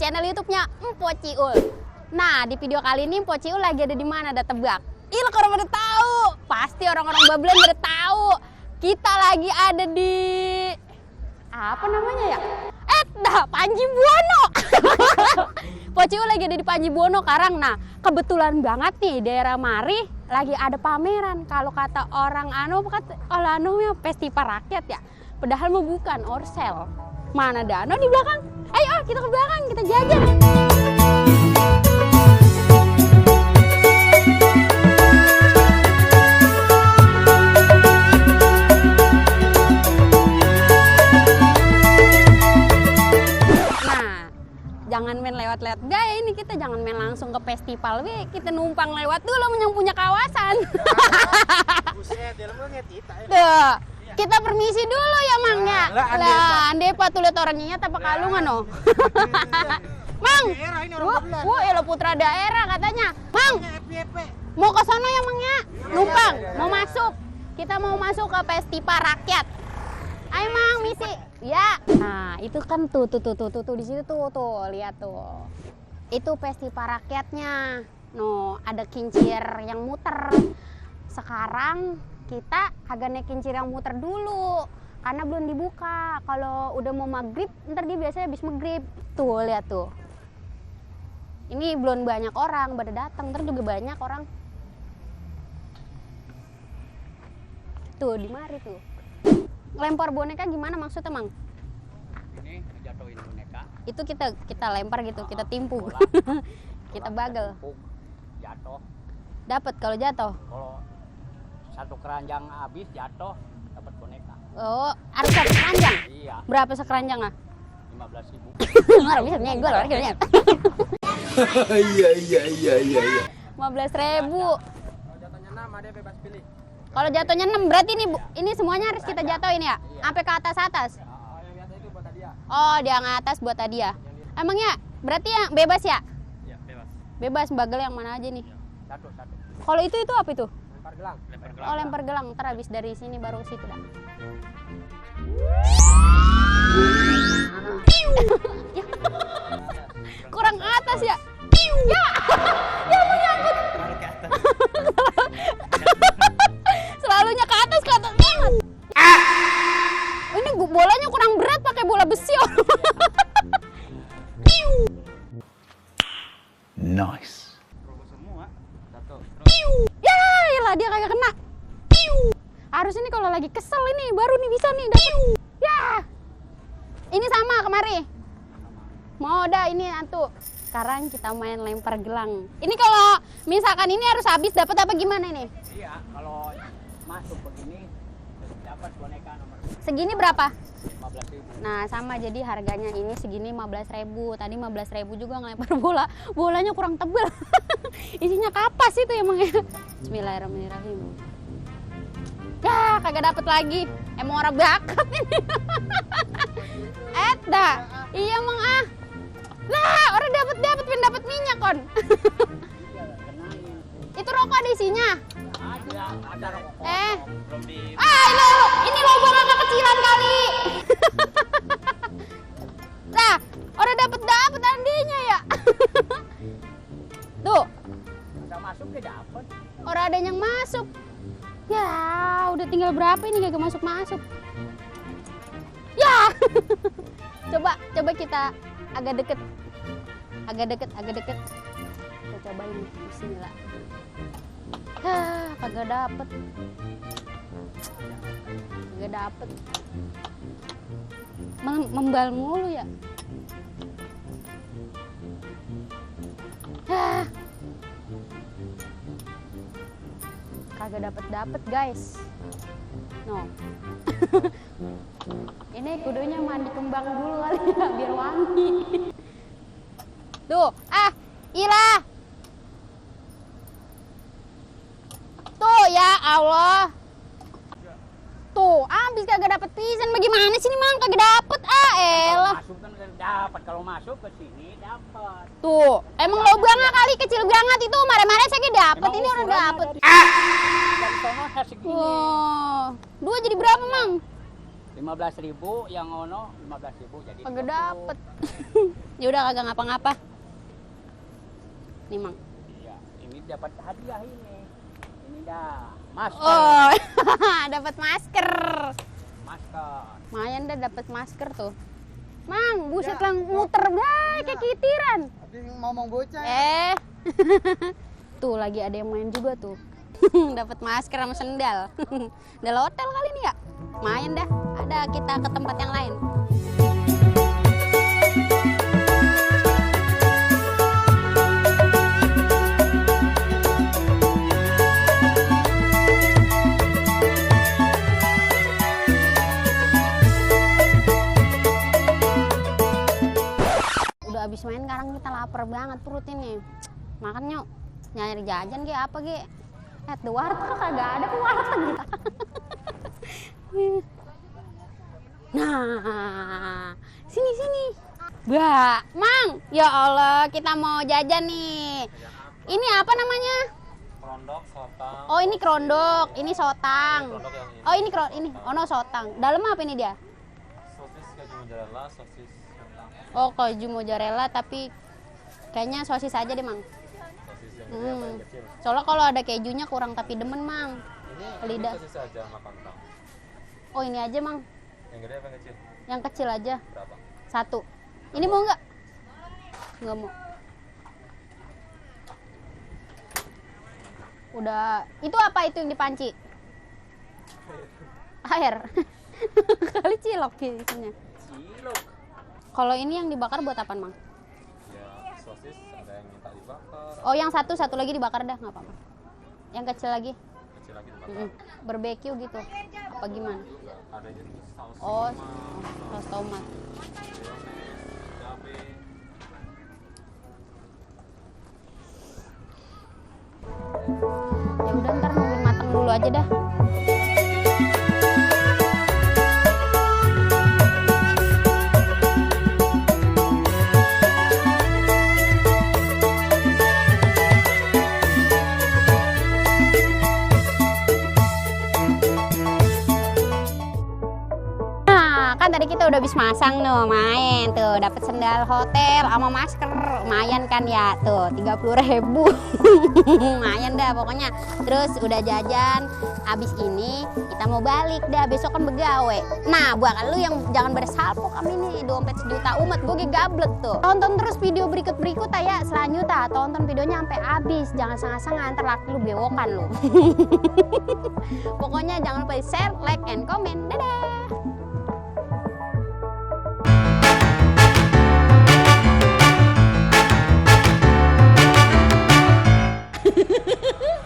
channel YouTube-nya Empo Ciul. Nah, di video kali ini Empo Ciul lagi ada di mana? Ada tebak. Ih, orang pada tahu. Pasti orang-orang Babelan pada tahu. Kita lagi ada di apa namanya ya? Panji Buwono. Empo Ciul lagi ada di Panji Buwono Karang. Nah, kebetulan banget nih daerah Mari lagi ada pameran. Kalau kata orang festival rakyat ya. Padahal mau bukan Orsel. Mana Dano di belakang? Ayo kita ke belakang, kita jajan. Jangan main lewat-lewat gaya ini, kita jangan main langsung ke festival, kita numpang lewat dulu yang punya kawasan. Tuh, kita permisi dulu ya Mangnya. Lah, ande pak tuh lihat orangnya apa kalungan oh. Mang, lo putra daerah katanya. Mang, mau ke sono ya Mangnya? Numpang, mau masuk. Kita mau masuk ke festival rakyat. Ayo Mang, misi. Ya. Nah, itu kan tuh di situ tuh, lihat tuh. Itu festival rakyatnya. No, ada kincir yang muter. Sekarang kita agak naik kincir yang muter dulu karena belum dibuka. Kalau udah mau maghrib, ntar dia biasanya habis maghrib. Tuh, lihat tuh. Ini belum banyak orang pada datang, ntar juga banyak orang. Tuh, di mari tuh. Lempar boneka gimana maksudnya, Mang? Ini jatuhin boneka. Itu kita lempar gitu, kita timpu. Kita bagel. Jatuh. Dapat kalau jatuh. Kalau satu keranjang habis jatuh, dapat boneka. Oh, harus satu keranjang? Iya. Berapa sekeranjang ah? 15.000. Nggak bisa nyenggol harganya. Iya. 15.000. Kalau jatuhnya 6 ada bebas pilih. Kalau jatuhnya 6 berarti ini semuanya harus kita jatuhin ya? Sampai ke atas. Yang biasa itu buat hadiah. Oh, di yang atas buat hadiah. Emangnya berarti yang bebas ya? Iya, bebas. Bebas bagel yang mana aja nih? Satu. Kalau itu apa itu? Lempar gelang. Oh, lempar gelang. Ntar habis dari sini baru ke situ dah. Kurang atas ya? Ya! Ya menyangkut. Selalunya ke atas banget. Ini bolanya kurang berat pakai bola besi. Nice. Robo semua. Satu. Ya, iyalah dia kagak kena. Harus ini kalau lagi kesel ini baru nih bisa nih dapat. Ya. Ini sama kemari. Mau dah ini antu. Sekarang kita main lempar gelang. Ini kalau misalkan ini harus habis dapat apa gimana nih? Iya, kalau masuk begini dapat boneka nomor Segini berapa? 15.000. Nah, sama jadi harganya ini segini 15.000. Tadi 15.000 juga ngelempar bola. Bolanya kurang tebal. Isinya kapas itu emang ya. Bismillahirrahmanirrahim. Ya, kagak dapet lagi. Emang orang bakat ini. Iya emang ah. Lah, orang dapat minyak kon. Itu rokok ada isinya. Ada rokok. Belum di. Ini lubang anak kecilan kali. Nah, orang dapat andinya ya. Tuh. Udah masuk ke dapat. Orang ada yang masuk. Ya, udah tinggal berapa ini gak masuk. Ya. Coba kita agak deket. Kita cobain. Bismillah. Kagak dapet. Membal mulu ya. Kagak dapet guys. No. Ini kudunya mandi kembang dulu kali ya biar wangi. Tuh, ilah. Tuh ya Allah. Tuh, habis kagak dapet pisan. Bagaimana sih nih Mang kagak dapet? Elah. Masuk kan dapat. Kalau masuk ke sini dapat. Tuh, emang lubangnya kali kecil banget itu. Mare-mare saya dapet. Ini orang dapet. Dari sono segini. Wah, dua jadi berapa Mang? 15.000 yang ono 15.000 jadi Kagak 20. dapet. Dia udah kagak ngapa-ngapa. Nih, Mang. Iya, ini dapat hadiah ini. Ini dah masker. Oh, dapat masker. Masker. Lumayan dah dapat masker tuh. Mang, buset lang muter dah kayak kitiran. Tapi ngomong bocah. Tuh lagi ada yang main juga tuh. Dapat masker sama sendal. Sendal hotel kali ini ya. Lumayan dah. Ada kita ke tempat yang lain. Habis main sekarang kita lapar banget perut ini. Makan yuk. Nyari jajan kayak apa ge? Di warteg kagak ada ke warteg kita. Nah, sini. Bah, Mang. Ya Allah, kita mau jajan nih. Ini apa namanya? Kerondok, sotang. Oh, ini kerondok, ini sotang. Oh, ini no sotang. Dalam apa ini dia? Sosis keju mozzarella, sosis kentang. Oh, keju mozzarella tapi kayaknya sosis aja deh, Mang. Sosis yang gede apa yang kecil? Soalnya kalau ada kejunya kurang tapi demen, Mang. Ini Lidah. sosis aja sama kentang. Oh, ini aja, Mang. Yang gede apa yang kecil? Yang kecil aja. Berapa? 1. Ini mau nggak? Nggak mau. Udah. Itu apa itu yang dipanci? Air. Kali cilok isinya. Cilok. Kalau ini yang dibakar buat apaan, Mang? Ya, sosis ada yang minta dibakar. Oh, yang satu lagi dibakar dah, nggak apa-apa. Yang kecil lagi? Kecil lagi dibakar. Barbecue gitu. Apa gimana? Ada yang saus Oh, tomat, saus tomat. mayones, cabe. Ya udah ntar nungguin mateng dulu aja dah. Kan tadi kita udah habis masang tuh, main tuh, dapat sendal hotel sama masker, lumayan kan ya tuh, 30.000. Lumayan dah pokoknya. Terus udah jajan, abis ini kita mau balik dah, besok kan begawe. Nah, buat lu yang jangan bersalpo kami nih, dompet sejuta umat, gue gablek tuh. Tonton terus video berikut ya, selanjutnya tonton videonya sampai habis, jangan setengah-setengah, ntar laki lu bewokan lu. Pokoknya jangan lupa di share, like, and comment. Dadah.